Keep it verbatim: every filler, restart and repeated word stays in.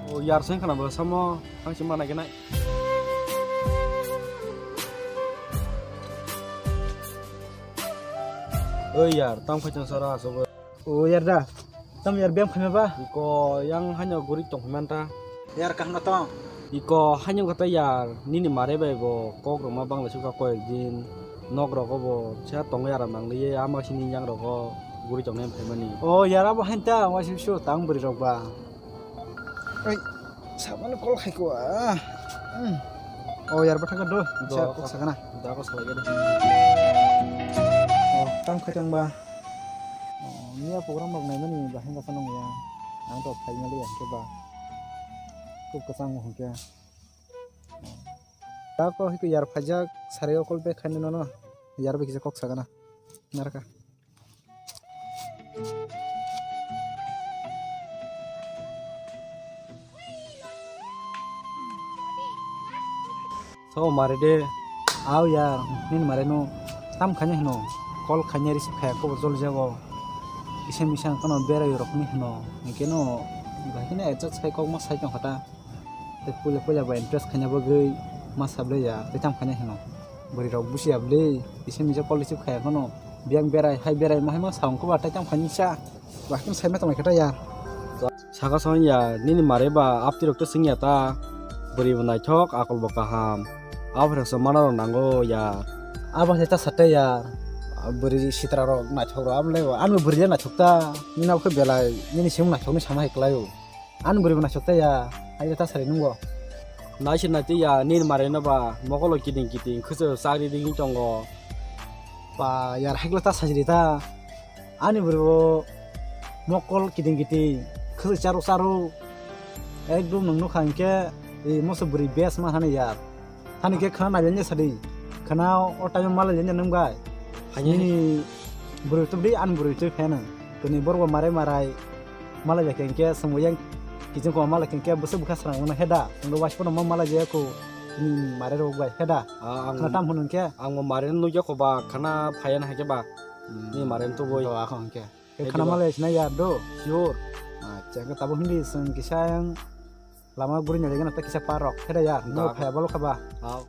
O yar seng khana bwla samo, ang se mana genai. Oi yar, tang phai tong sara asobo. O yar da, tam yar bem khaima ba? Iko yang hanya guri tong manta. Yar kahna tong. Iko hanya kata yar, nini mare bai bo kok rok ma bangla suka koyek din. Nok rogo bo cha tong yar mangliye ama sini yang rogo guri tong nem phaimani. O yar abo hanta wa su su tang buri rok ba. Oi, sabano call khai ko, ah. Hmm. O yar, bathang ka do. Do, sa kok sakana. Da ko salai gede. O, tang khai tang ba. O, niya program rok nai mani ba hengka sanong ya. Ang to khai mali ya ke ba. Kok kasang mo ke. Da ko hiko yar phajak sari o call back khai no no. Yar bi kisa kok sakana. Narka. So mare de, au ya, nini mare no tam khanya hino, call khanya receive khaya ko jol jago, isa misa kono berai rok ni hino, hingke no, bahai khe no adjust khai kok ma sai tong kha ta. Tei puila puila bo impress khaina bagwi ma sablai ya, tei tamo khaina hino. Bwrwi rok busi ya bwlwi, kisa misa call receive khaya phano. Biyang berai, hai berai, ma hai ma sa wngkha ba, tei tamo khaina sa. Ba khe sai ma tong lai kha ta ya. Saka sa ya, nini mare ba apti rok to sing ya ta. Bwrwi bo naithok, akol bo kaham. Abo rok sa mana rok nango ya. Abo se ta sa tei ya. Bwrwi sitra rok naithok rok abo le, ani bwrwi le naithok ta. Nini abo khe belai, nini simi naithok ni sama hai klai o. Ani bwrwi bo naisok ta ya, hai ta sari nungo. Naisok nai twi ya, nini mare no ba, mokolo kiting kiting, khwchwk chakri ringwi tongo. Ba, yar, hai ta sajri ta. Ani bwrwi bo mokol kiting kiting, khwchwk charuk charuk. Ekdom nwng nukha hinkhe, e, moso bwrwi best ma hani yar. Hani khe khana nailaina sadi. Khana o time malai laina nung bai. Haini. Nini bwrwi tubdi, ani bwrwi twi phai nung. Tini borok bo marai marai. Malai bai khe hinkhe sumuyang kiching koma malai khe hinkhe bwswk bwkha srang wngna heda. Nungbo waisukno ma malai jaya ko. Nini marai rok bai heda. Ah, ang, khana tam hwn hinkhe. Ang bo marai nukya ko ba khana phaiya na hinkhe ba. Hmm. Nini marai tubui. Do akho hinkhe. Khe khana malai sinai ya do. Sure. Acha, khe tabuk hindi sung kisa yang lama guri nai gana ta kisa parok. Heda ya. No phaiya bolo khaba. Hao.